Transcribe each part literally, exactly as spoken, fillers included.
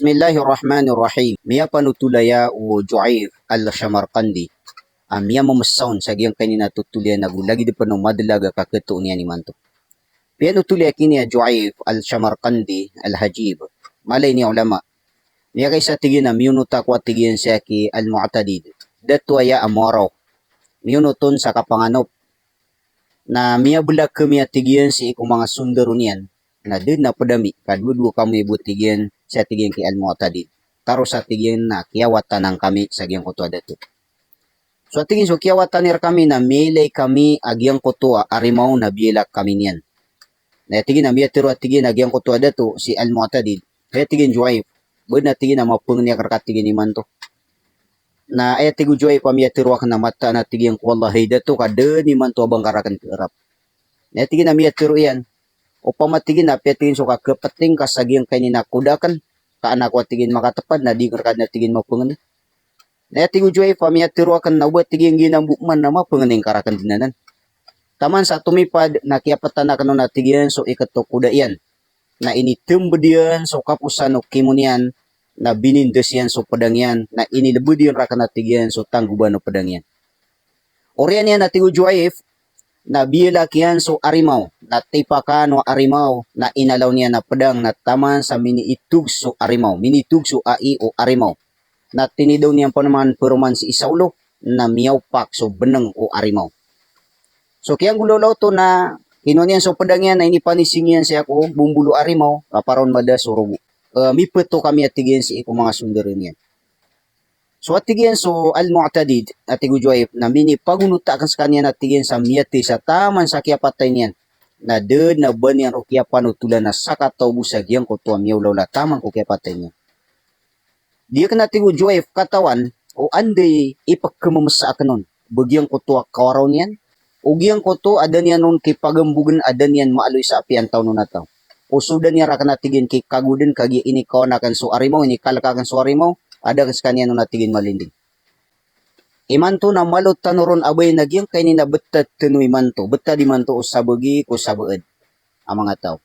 Bismillahirrahmanirrahim. Miyapanotol aya o Ju'ayf al-Shamarqandi a miyamamesa on sa giyangkaini na totol iyan ago lagid pn o madlag a kaketoon iyan imanto. Piyanotol iyan kini a Ju'ayf al-Shamarqandi al-Hajib. Mala ini a olama. Miyakaisa, tig iyan, a miyonot ako a tig iyan sii ki Al-Mu'tadid. Dato aya a Mawaraw. Miyonot on sa kapanganop. Na miyablak ami a tig iyan sii ko manga sondaro niyan. Na da dn a pd ami, ka dowa-dowa kami bo tig iyan sii a tig iyan ki Al-Mu'tadid. Taros a tig iyan na kiyawatanan kami sa giyangkoto a dato. So a tig iyan so kiyawatan iyan rkami na miyailay kami a giyangkoto a arimaw na biyalak kami niyan. Na aya tig iyan a miyatharo a tig iyan a giyangkoto a dato si Al-Mu'tadid. Aya tig iyan, Ju'ayf, ba dn a tig iyan a mapangni akn rka tig iyan imanto. Na aya tig o Ju'ayf a miyatharo akn na mataan a tig iyan ko Allah hay dato ka da dn imanto a ba ngka rakn khaarap. Na aya tig iyan a miyatharo iyan, opama tig iyan a apiya tig iyan so kakhapeting ka sa giyangkaini na koda akn, ka an ako a tig iyan makatepad na di ngka rka dn a tig iyan mapangni. Na aya tig o Ju'ayf a miyatharo akn na o ba tig iyan giyanan bo man na mapangni ngka rakn dn anan. Taman sa tomipad na kiyapatan akn on a tig iyan so ikatlo koda iyan. Na initmbd iyan so kaposan o kimo niyan, na binindas iyan so pedang iyan, na inilbd iyan rakn a tig iyan so tanggoban o pedang iyan. Oriyan iyan a tig o Ju'ayf, na biyalak iyan so arimaw, na tipakan o arimaw, na inalaw niyan a pedang, na taman sa miniitog so arimaw, miniitog so ai o arimaw. Na tinidaw niyan pn man paroman sii sa olo, na miyaopak so bnng o arimaw. So kiyanggolawla oto na kinowa niyan so pedang iyan na inipanising iyan sii ko bombol o arimaw, ka paraon mada so rogo. Eh, mipeto kami a tig iyan sii ko manga sondaro niyan. So a tig iyan so Al-Mu'tadid, a tig o Ju'ayf, na minipagonota akn skaniyan a tig iyan sa miyathay sa taman sa kiyapatay niyan. Na da dn a ba niyan ron kiyapanotolan a sakataw bo sa giyangkoto a miyaolawla taman ko kiyapatay niyan. Di akn a tig o Ju'ayf katawan o anda i ipkhmamesa akn on. Ba giyangkoto a kawaraw niyan, o giyangkoto a da niyan on kipagambogn a da niyan maaloy sa apiya antaw on a taw. O so da niyan rakn a tig iyan kikagodn kagiya inikawan akn so arimaw, inikalk akn so arimaw, a da akn skaniyan on a tig iyan malinding. Imanto na malo tano ron a ba aya na giyangkaini na btad tano imanto, btad imanto o sabagi ko sabaad a manga taw.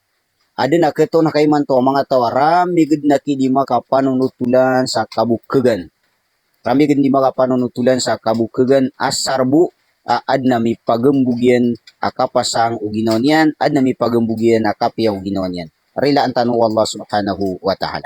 Adn a khatoon ka imanto a manga taw a ramig dn aki di makapanonotolan sa kabokhagan. Ramig dn di makapanonotolan sa kabokhagan, asar bo a adn a mipagambog iyan a kapasang o ginawa niyan, adn a mipagambog iyan a kapiya o ginawa niyan. Rilaan tano o Allah subhanahu wa ta'ala.